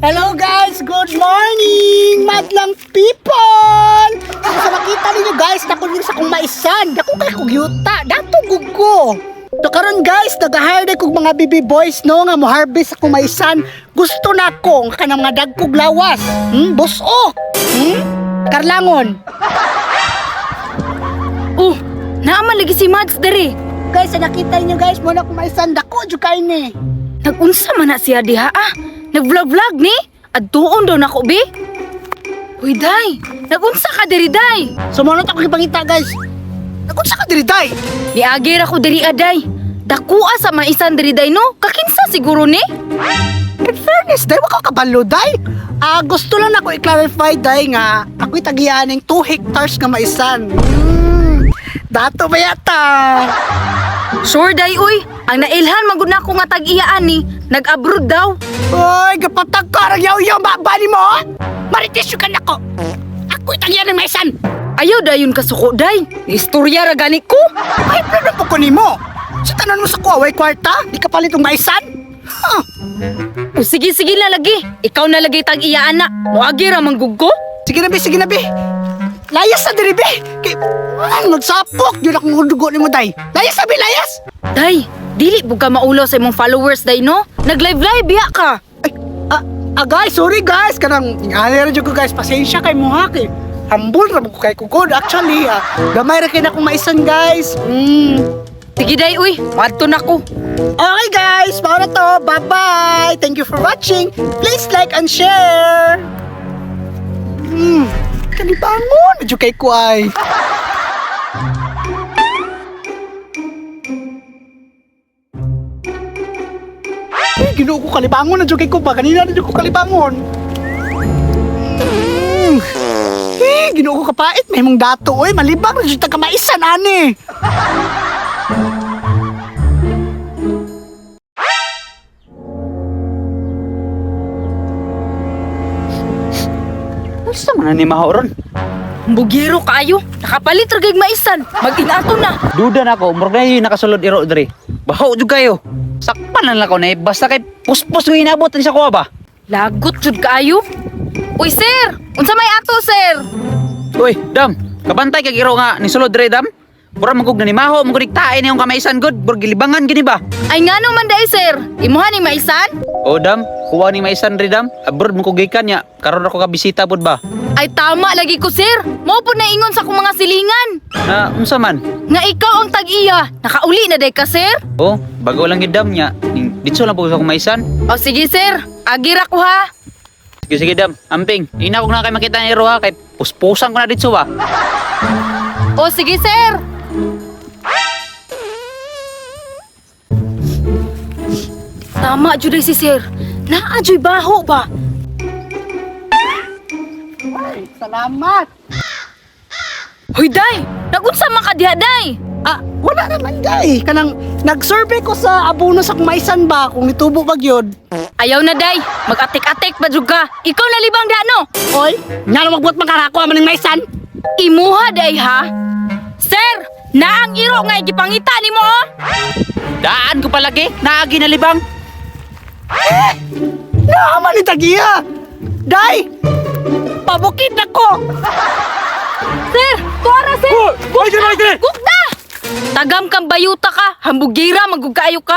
Hello guys, good morning! Madlang people! So, sa makita ninyo guys, dako din sa kong maisan. Dako kay kog yuta, dato gug ko. So karon guys, nag-hire na kog mga baby boys no nga mo harvest sa akong maisan. Gusto na ko nga kanang mga dagkog lawas. Buso. Karlangon. Oh, naaman lagi si Mads diri. Guys, sa nakita ninyo guys, mo na akong maisan dako jud kay ni. Nagunsa man na siya diha ah. Nag-vlog-vlog ni. Adtuon daw nako bi. Uy, day. Nagunsa ka diri, day. So mo na ako gipangita guys. Nagunsa ka diri day? Niagi ra ko diri aday. Dakua sa maisan diri day no. Kakinsa siguro ni? In fairness, day, wako kabalo, day. Ah, gusto lang ako i-clarify, day, nga ako'y tagiyaning 2 hectares nga maisan. Dato ba yata? Sure day uy. Ang nailhan magud nako nga tag-iyaan ni. Nag-abroad daw. Uy, gapatag ka, rang yaw-yaw, bani mo? Oh? Maritis yung kanak ko. Ako'y tagiyaning maisan. Ayaw dayon kasuko day. Istorya ra gani ko. Ay, plano po ko nimo. Sa tanan mo sa kuha, way kwarta, di ka palit og maisan? Huh. O sige sige na lagi. Ikaw na lagi tag-iyaan na. Moagi ra manggug ko. Sige na, be, sige na, be. Layas na diri, be. Kay, magsapok, yun akong dugo ni mo, day. Layas na, be, layas! Day, dili bug ka maulaw sa imong followers day no. Nag-live live biya ka. Ay, guys, sorry guys. Kanang, ali ra jud ko guys, pasensya kay mo ha kay. Humble ra mo ko kay kugod actually. Gamay ra kay na akong maisan guys. Sige day uy, madto na ko. Okay guys, mao na to. Bye-bye. Thank you for watching. Please like and share. Kalibangon na jud kay ko ay. Ay, Ginoo ko kalibangon na jud kay ko ba kanina na jud ko kalibangon. Eh, Ginoo ko kapait may mong dato oy, malibang na jud ta kamaisan ani. Unsa man na ni maho ron? Bugiro kaayo. Nakapalit ra gayg maisan. Mag-inato na. Duda na ako, murag na yun nakasulod iro diri. Baho jud kayo. Sakpan na lang ako na eh. Basta kay puspos ko hinabot ni sa kuha ba? Lagot jud kaayo. Uy sir, unsa may ato sir? Uy, dam, kabantay kag iro nga ni sulod diri dam. Mura man kog na ni maho, man kog tae ni yung kamaisan god, murag gilibangan gini ba? Ay ngano man day sir? Imuha ni maisan? O dam, kuha ni maisan diri dam. Abroad man kog gikan nya, karon ako ka bisita pud ba? Ay tama lagi ko sir. Mo pud naingon sa akong mga silingan. Na unsa man? Nga ikaw ang tag-iya. Nakauli na day ka sir. Oh, bago lang gid dam nya. Ning Ditso lang po sa akong maisan. O sige sir, agira ko ha. Sige sige dam, amping. Ina ko na kay makita ni iro ha, kay puspusan ko na ditso ba. O sige sir. Tama jud ay si sir. Naa juy baho ba? Ay, salamat. Hoy day, nagunsa man ka diha day? Ah, wala naman day. Kanang nag-survey ko sa abono sa kumaisan ba kung nitubo ba gyud. Ayaw na day, mag-atik-atik pa jud ka. Ikaw na libang da no. Oy, ngano magbuot man ka ako man ning maisan? Imuha day ha. Sir, naang iro nga gipangita nimo oh. Daan ko palagi, naagi na libang. Naaman ni tagiya. Day, pabukid na ko. Sir, tuara sir. Gukda! Tagam kang bayuta ka, hambugira magugkaayo ka.